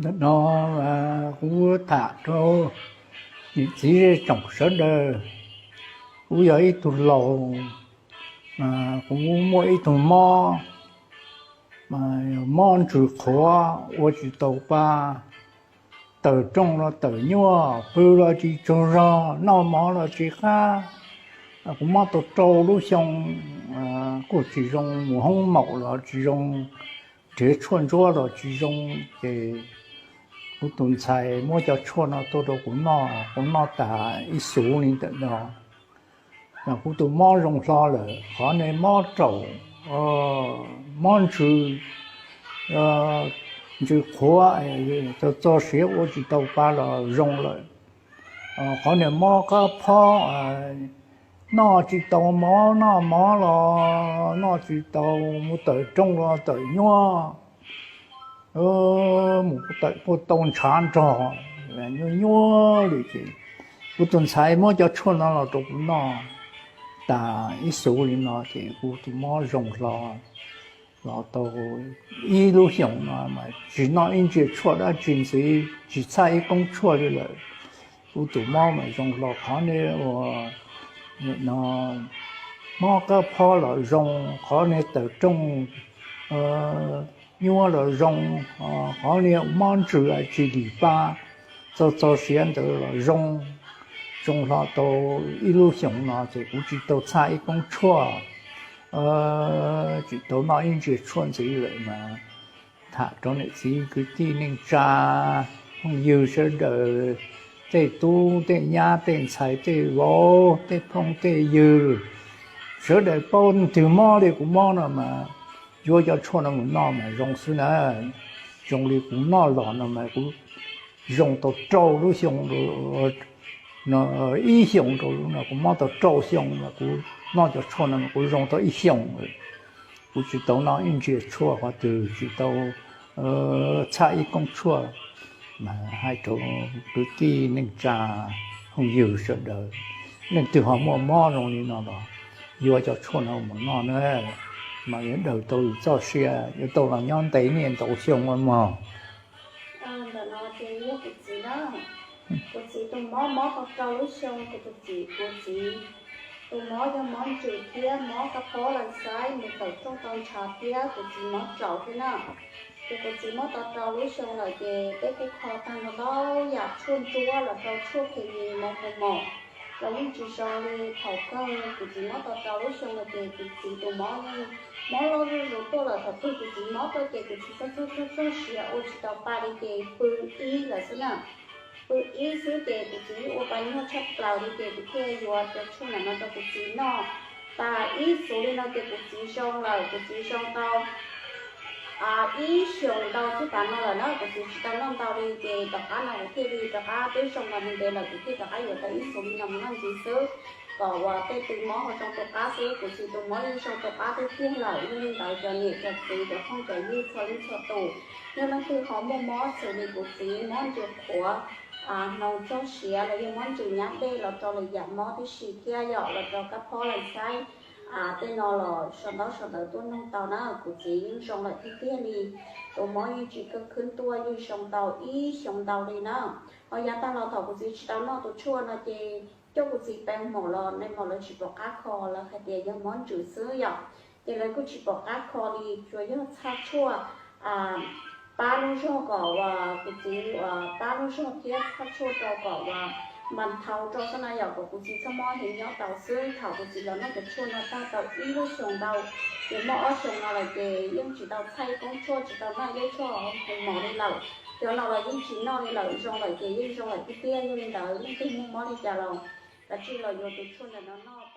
Ntawm no kuv tham rau niam txiv zej tsoom sawv daws. Kuv yog ib tug laus, kuv muaj ib tug mob, mob ntsws qhuav ua tsis tau pa, tawm rooj los tawm nyuaj, pw los tsis tsaug zog, noj mov los tsis qab. Kuv mob tau rau lub xyoo, kuj tsis zoo mus hoob maum los tsis zoo, nrhiav tshuaj ntsuab los tsis zoo, ces kuv tus ntxhais muab cov tshuaj no tuaj rau kuv noj, kuv noj tas ib xuv li ntawm no. Kuv tus mob zoo hlo lawm, qhov niag mob raum, mob ntsws, ntsws qhuav, txog txog siav ua tsis tau pa los zoo lawm. Qhov niag mob qab phob, noj tsis tau mov, noj mov los noj tsis tau, mus tawm rooj los tawm nyuaj, mus tawm puag tau ntshav nrog, nyuaj nyuaj li ces kuv tus ntxhais muab cov tshuaj no los rau kuv noj tas ib xuv li no ces kuv tus mob zoo hlo los tau ib lub xyoos no mas tsis noj ib ntsia tshuaj dab tsi ntxiv, tsis txhaj ib koob tshuaj li lawm. Kuv tus mob mas zoo hlo qhov niag ua no, mob qab phob los zoo, qhov niag tawm rooj nyuaj los zoo, qhov niag mob ntsws tsis dim pa, txog txog siav ntawd los zoo, zoo hlo tau ib lub xyoos no ces kuv tsis tau txhaj ib koob tshuaj, tsis tau noj ib ntsia tshuaj ntxiv lawm mas tham rau niam txiv kwv tij neej tsa phooj ywg sawv daws, tej tub tej nyab tej ntxhais tej vauv tej phooj tej ywg, sawv daws paub twg mob li kuv mob no mas yuav cov tshuaj no mus noj mas zoo xwb na. Zoo li kuv noj los no mas kuv zoo tau rau lub xyoo, ib xyoos rau lub no kuv mob tau rau xyoo mas kuv noj cov tshuaj no mas kuv zoo tau ib xyoos. Kuv tsis tau noj ib ntsia tshuaj qhov twg, tsis tau txhaj ib koob tshuaj. Mas hais rau kwv tij neej tsa phooj ywg sawv daws, leej twg ho muaj mob zoo li no los yuav cov tshuaj no mus noj na, mas yuav daws tau yus txoj sia, yuav tau los nyob ntev niaj ntau xyoo mog. Ntawm no ces yog kuv txiv na, kuv txiv tus mob mob tau rau lub xyoo, kuv tus txiv, kuv txiv tus mob yog mob ntsws thiab mob qab phob lawm xaiv mus tawm rooj tau ntshav thiab kuv txiv mob raum thiab na. Ces kuv txiv mob tau rau lub xyoo lawm ces peb kuj kho tag nrho ntau yam tshuaj ntsuab los rau tshuaj khes mis mos hoo mos los yeej tsis zoo li. Thaum kawg kuv txiv mob tau rau lub xyoo lawm ces kuv txiv tus mob yeej mob loj zuj zus tuaj lawm. Thaum twg kuv txiv mob tuaj ces kuv txiv txog txog txog siav ua tsis tau pa li ces pw ib lawm xwb na. Pw ib xwb ces kuv txiv ua pa nyuaj tshaj plaws li ces kuv thiaj yuav cov tshuaj ntawm no rau kuv txiv noj. Tas ib xuv li no ces kuv txiv zoo lawm, kuv txiv zoo tau ib xyoos ntau thiab tas no lawm na, kuv txiv tsis tau noj ntau li ces tom qab no kuv thiaj li rov qab twb zoo los ntev lawm, kuv thiaj rov qab yuav tau ib xuv li no mus noj ntxiv xwb, kom uas tej tw mob ho zoo rau qab xwb. Kuv txiv tus mob yeej zoo rau qab tiag tiag lawm. Yog li ntawd cov niam cov txiv cov phooj cov ywg txhua leej txhua tus, yog leej twg ho muaj mob xws li kuv txiv mob ntsws qhuav, hnoos txog siav los yog mob ntsws nyab dej los rau lwm yam mob tib si thiab yom, los rau qab phob lawm xaiv, tej no los sau ntaub sau ntawv tuaj noog tau na. Kuv txiv yeej zoo lawm tiag tiag li, tus mob yeej tsis kaw khwb tuaj, yeej zoo tau ib xyoos ntau li na. Ho yav tag los thaum kuv txiv tsis tau noj tus tshuaj no ces coj kuv txiv pem maum los nais maum lawv tsis pom qab kho, lawv hais tias yog mob ntsws xwb yom. Ces lawv kuj tsis pom qab kho li, tsuas yog txhaj tshuaj pab lub zog kom uas kuv txiv uas pab lub zog thiab txhaj tshuaj rau kom uas npas nthau rau xwb na yom, kom kuv txiv txhob mob heev nyob tau xwb. Thaum kuv txiv los noj cov tshuaj no tag tau ib lub xyoos ntau, ces mob ob xyoos no lawm ces yeej tsis tau txhaj ib koob tshuaj, tsis tau noj ib lub tshuaj hoo mos li lawm. Cov no los yeej tsis noj li lawm, zoo lawm ces yeej zoo lawm tiag tiag. Yog li ntawd leej twg muaj mob li cas los kav tsij los yuav tus tshuaj ntawm no noj.